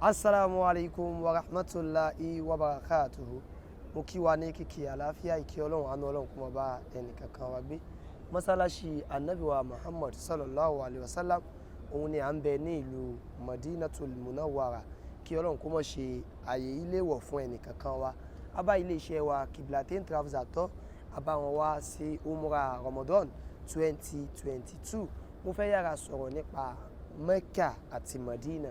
Assalamu alaikum wa rahmatulahi wa barakatuhu. Mo kí wa ní kíkí àlàáfíà, ìkí Ọlọ́run, àánú Ọlọ́run kó máa bá ẹnì kankan wa gbé. Mọ́sálásí Anabiwa Muhammad sallallahu alayhi wa sallam, òun ni à ń bẹ ní ìlú Madinatul Munawwara. Kí Ọlọ́run kó má ṣe àyè ilé wọ̀ fún ẹnì kankan wa. A bá ilé iṣẹ́ wa Kiblatain Travels àtọ́, a bá wọn wá sí Umrah Ramadan 2022. Mo fẹ́ yára sọ̀rọ̀ nípa Mecca àti Madina.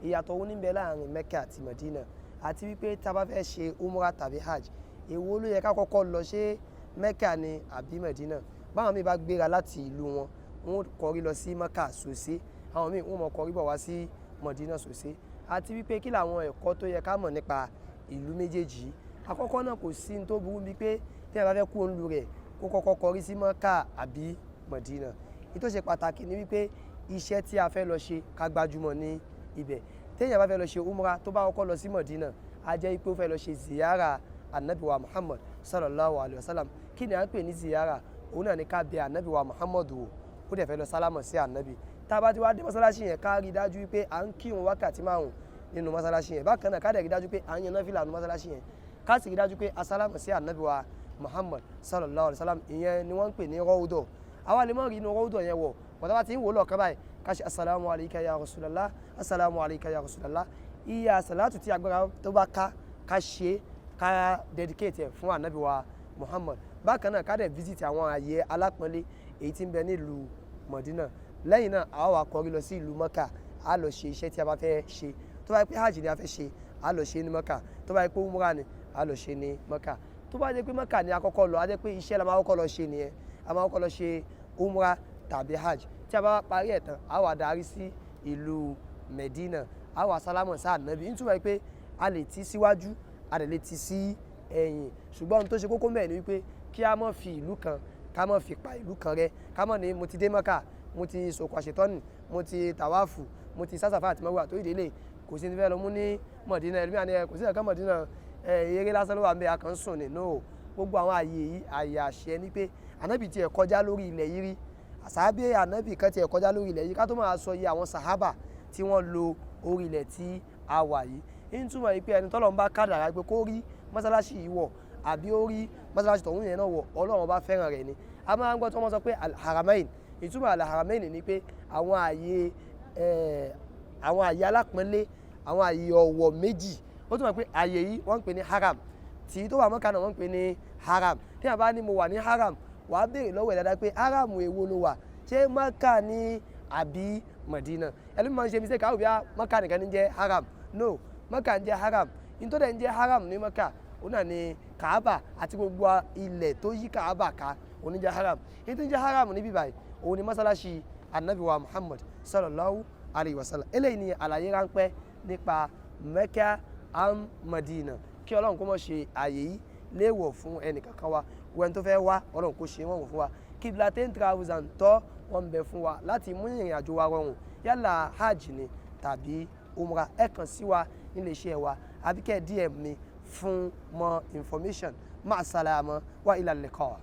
Ìyàtọ̀ wo ní bẹ láàrin Mecca àti Madina, àti wípé tá a bá fẹ́ ṣe Umrah tàbí Hajj, èwo ló yẹ ká kọ́kọ́ lọ ṣe, Mecca ni àbí Madina? Báwọn míì bá gbéra láti ìlú wọn, wọn kọrí lọ sí Mecca sòsé, àwọn míì wọn mọ̀ kọrí bọ̀ wá sí Madina sòsé. Àti wípé kí làwọn ẹ̀kọ́ tó yẹ ká mọ̀ nípa ìlú méjèèjì yìí? Àkọ́kọ́ náà, kò sí ní tó burú bíi pé tí ẹ bá fẹ́ kú òǹlu rẹ̀, kó kọ́kọ́ kọrí sí Mecca àbí Madina. Èyí tó ṣe pàtàkì ni wípé iṣẹ́ tí a fẹ́ lọ ṣe, ká gbajúmọ̀ ní ibẹ̀. Téèyàn bá fẹ́ lọ ṣe Umrah, tó bá kọ́kọ́ lọ sí Madina, á jẹ́ pé ó fẹ́ lọ ṣe ziyara Anabi wa Muhammad sallallahu alayhi wa sallam. Kí ni à ń pè ní ziyara? Òun náà ni ká bẹ Anabi wa Muhammad wò, ó dẹ̀ fẹ́ lọ sálámọ̀ sí Anabi. Tá a bá ti wá dé mọ́sálásí yẹn, ká rí dájú wípé à ń kírun wákàtí 5 nínú mọ́sálásí yẹn. Bákan náà, ká dẹ̀ rí dájú pé à ń yan náfìlà nínú mọ́sálásí yẹn, ká sì rí dájú pé a sálámọ̀ sí Anabi wa Muhammad sallallahu alayhi wa sallam. Ìyẹn ni wọ́n ń pè ní rọ́ọ̀dọ̀. Àwa lè mọ̀ rí inú rọ́ọ̀dọ̀ yẹn wọ̀ bọ̀dá bá ti ń wò lọ́ọ̀kan báyìí, ká ṣe "Assalamu alayka ya Rasulallah, assalamu alayka ya Rasulallah". Iye àsàlátù tí agbára tó bá ká, ká ṣe, ká dedicate ẹ̀ fún Anabi wa Muhammad. Bákan náà, ká dẹ̀ visit àwọn ààyè alápọ̀nlé èyí tí ń bẹ nílùú Madina. Lẹ́yìn náà, àwa wá kọrí lọ sí ìlú Mecca, a lọ ṣe iṣẹ́ tí a bá fẹ́ ṣe. Tó bá yẹ pé Hajj ni a fẹ́ ṣe, a lọ ṣe ní Mecca. Tó bá yẹ pé Umrah ni, a lọ ṣe ní Mecca. Tó bá jẹ́ pé Mecca ni a kọ́kọ́ lọ, a jẹ́ pé iṣẹ́ la máa kọ́kọ́ lọ ṣe nìyẹn. A máa kọ́kọ́ lọ ṣe Umrah tàbí Hajj. Tí a bá parí ẹ̀ tán, a wá darí sí ìlú Medina, a wá sálámọ̀ sí Ànábì. Nítorí pé a lè ti síwájú, a lè ti sí ẹ̀yìn, ṣùgbọ́n ohun tó ṣe kókó mẹ́rin ni wípé kí a má fi ìlú kan, ká má fi pa ìlú kan rẹ́. Ká má ní mo ti dé Mẹ́kà, mo ti sòkò àṣetọ́nì, mo ti tàwáàfù, mo ti sásàfà àti Márúwà, tó ìdílé kò sí ní fẹ́ lọ mú ní Mọ̀dínà. Ẹlòmíà ní kò sí ẹ̀ka Mọ̀dínà, eré lásán ló wà ń bẹ, a kàn ń sùn ní. No, gbogbo àwọn ààyè yìí, ààyè àṣẹ ni pé Ànábì tiẹ̀ kọjá lórí ilẹ̀ yìí rí, sàábé Ànábì kan tiẹ̀ kọjá lórí ilẹ̀ yìí, ká tó máa sọ iye àwọn sàhábà tí wọ́n lo orí ilẹ̀ tí a wà yìí. Ń túmọ̀ yìí pé ẹni tọ́lọ́run bá kádàrá pé kó rí mọ́sálásí yìí wọ̀ àbí ó rí mọ́sálásí tọ̀hún yẹn náà wọ̀, Ọlọ́run bá fẹ́ràn rẹ̀ ni. A máa ń gbọ́ tí wọ́n sọ pé Al-Haramain. Ìtumọ̀ Al-Haramain ni pé àwọn ààyè alápọ̀nlé, àwọn ààyè ọ̀wọ̀ méjì. Ó túmọ̀ pé ààyè yìí, wọ́n ń pè ní haram, tí tó wà Mọ́kà náà, wọ́n ń pè ní haram. Tí a bá ní mo wà ní haram, wàá béèrè lọ́wọ́ ẹ̀ dáadáa pé haram èwo ló wà, ṣé Mọ́kà ní àbí Mọ̀dínà? Ẹlòmíì máa ń ṣe mistake, àwọn òbí Mọ́kà nìkan ní jẹ́ haram. No, Mọ́kà ń jẹ́ haram. Nítorí ẹ̀ ń jẹ́ haram ní Mọ́kà, òun náà ní Kaaba àti gbogbo ilẹ̀ tó yí Kaaba ká, òun ní jẹ́ haram. Nítorí jẹ́ haram níbí báyìí, òun ní mọ́sálásí Anabi wa Muhammad sallallahu alayhi wa sallam. Eléyìí ni àlàyé ráńpẹ́ nípa Mecca and Madina. Kí Ọlọ́run kó má ṣe àyè yìí léèwọ̀ fún ẹnì kankan wa. Wẹ́n tó fẹ́ wá, Ọlọ́run kó ṣe wọ́n fún wa. Kiblatain Travels and Tour, wọ́n ń bẹ fún wa láti mú ìrìn àjò wa rọrùn, yálà Hajj ni tàbí Umrah. Ẹ kàn sí wa nílé iṣẹ́ wa àbí kẹ́ DM mi fún more information. Ma'a salama wa ila liqa.